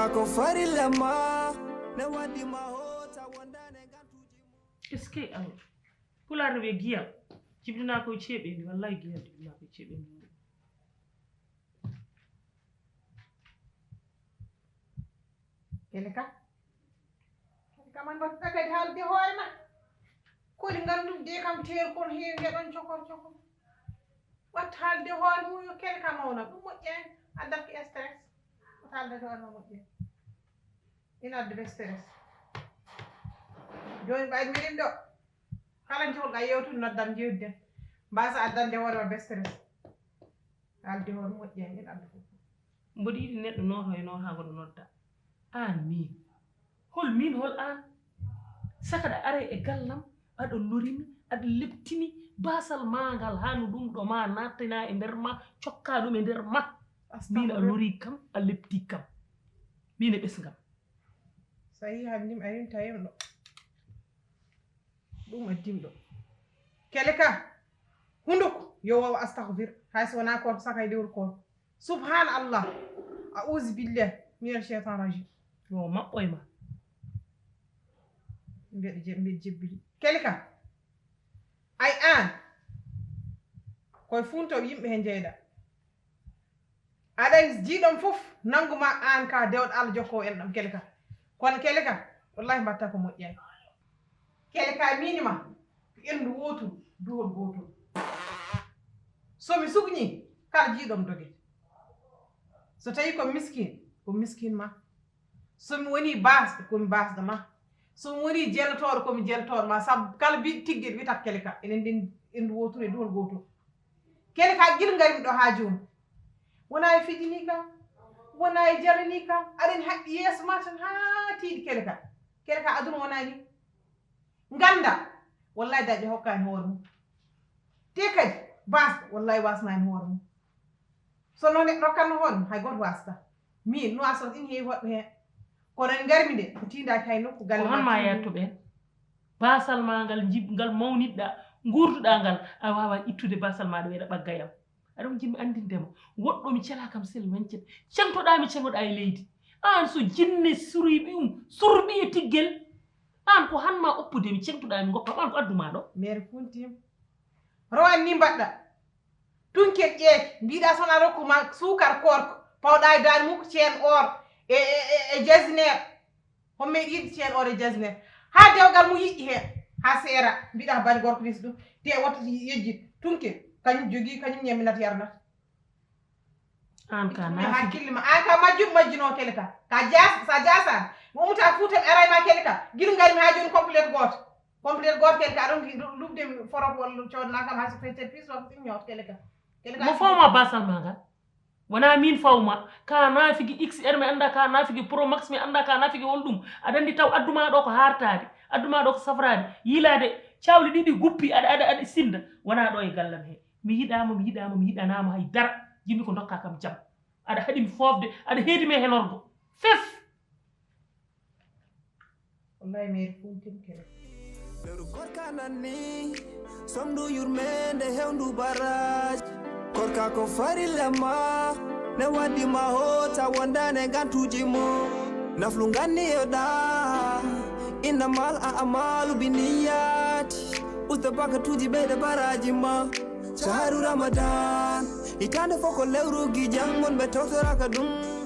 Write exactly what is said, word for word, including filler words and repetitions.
Ko farilla ma, ne waddi ma hoota wondane gantuji mum. Est-ce que Allah? Pulaar no wiya giyal jibinaa ko e ceeɓeendi, wallahi giyal jibinaa ko e ceeɓeendi. Kele ka. Kele ka man wattuɗa kadi haalde hoore ma. Koli nganndude kam teer kon heewi ɗon cokor cokor. Wattu haalde hoore mum yo kele ka mawna. Ɗum moƴƴaani. Addat ko stress. Wattu haalde hoore ma moƴƴaani. Ina addude stress. Jooni ɓay miɗen ɗo. Kala jowɗa yewtude noddam jewdiden. Mbasa addande hoore ma be stress. Haalde hoore moƴƴaani en addu fof. Mboɗo yiɗi neɗɗo nooto e nootaango ɗo nodda. Aan miin. Hol miin hol aan? Saka ɗa aray e gallam, aɗa lorimi, aɗa leptimi, basal maa ngal haa no ɗum ɗo ma nattina e nder ma, cokka ɗum e nder ma. Miin a lori kam, a lepti kam. Miin e ɓesngam. So a yii hannde mi arin tawim ɗo. Ɗum addim ɗo. Kele ka. Hunduko yo wawa astahfir. Hay so wona kon saka e lewru kon. Subhanallah. A'udhu billahi minal shaitan rajim. Yo maɓɓoy ma. Mbeɗa je-, mbeɗa jebbili. Kele ka. Ay aan. Koye funto yimɓe he jeyɗa. Aɗa jiiɗom fof nanngu ma aan ka dewɗo Allah jokko en ɗam kele ka. Kono kele ka, wallahi mbatta ko moƴƴani. Kele ka miini ma, ko enndu wooturu, duhol gootol. So mi sugni, kala jiiɗom doge. So tawi ko miskin, ko miskin ma. So mi woni baasɗo, ko mi baasɗo ma. So mi woni jelotooɗo, ko mi jelotooɗo ma. Sabu kala bi-, tiggel wiyata kele ka. Enen ɗin enndu wooturu e duhol gootol. Kele ka gila ngarmi ɗo haa jooni. Wona e fijini kam, wona e jarani kam. Aɗen haɓɓi yeeso ma tan haa tiiɗi kele ka. Kele ka aduna wona ni. Ngannda, wallahi daƴƴe hokkaani hoore mum. Te kadi, baasɗo, wallahi wasnaani hoore mum. So noon neɗɗo rokkanno hoore mum, hay gooto waasata. Miin, nuwaas on ina heewi hoɗɓe heen. Kono en ngarmi nde, ko tiindaaki hay nokku, galle Ko hon ma ma tiindii. Yetto ɓeen? Baasal ma ngal jib-, ngal mawnitɗa, nguurduɗa ngal, a waawaa ittude baasal ma ɗo eɗa ɓagga yam. Aɗa on jiɗmi anndinde ma, woɗɗo mi celaa kam sel wencet. Ceŋtoɗaa mi ceŋoɗaa e leydi. Aan so jinne suri ɗum, surɓi e tiggel. Aan ko han ma oppude mi ceŋtoɗaa mi ngokka, aan ko addu ma ɗo. Mere funtim. Rowan ni mbaɗɗa. Tunkel ƴeeki, mbiɗa son a rokku ma suukar koorko, pawɗa e daani mum ko ceen or e, e, e, e jasneer. Homme yiɗi ceen or e jasneer. Haa dewgal mum yiɗi heen. Haa seera, mbiɗa bani gorko ɗis ɗum. Te woto yejjit. Tunkel, kañum jogii, kañum ñamminata yarnata. Aan ka Ɗum naafi. Hakkille ma. Aan ka majjum majjunoo kele ka. Ka jaas, sa jaasaan. Mo umuta fuutan aray ma kele ka. Gila ngari mi haa jooni complète gooto. Complète gooto kele ka. Ɗum lu-, lubde mi forok walla coodana kam haa so fete pis walla ɗum ñoot kele ka. Kele ka Mo fawma basal ma ngal. Wona min fawma. Ka naafigi X R mi annda, ka naafigi Pro Max mi annda, ka naafigi hol ɗum. Aɗa anndi taw adduma ɗo ko hartaade. Adduma ɗo ko safraade. Yiilaade cawle ɗiɗi guppi aɗa, aɗa, aɗa sinda. Wona ɗo e gallam he. Mi yiɗaama, mi yiɗaama, mi yiɗanaama hay dara. Jiɗmi ko ndokka kam jam. Aɗa haɗi mi foofde, aɗa heedi mi e henorgo. Fef! Wallahi, mi heedi funtin kene. Lewru korka nanni, somndu yurmeende hewndu baraaji. Korka ko farilla ma, ne waddi ma hoota wondane ngantuji mum. Naflu nganni yoɗa, innamal a'malu binniyati. Usta bakatuji ɓeyda baraaji ma. Shahru Ramadan, hitaande fof ko lewru gijang mon ɓe tawtoraka ɗum.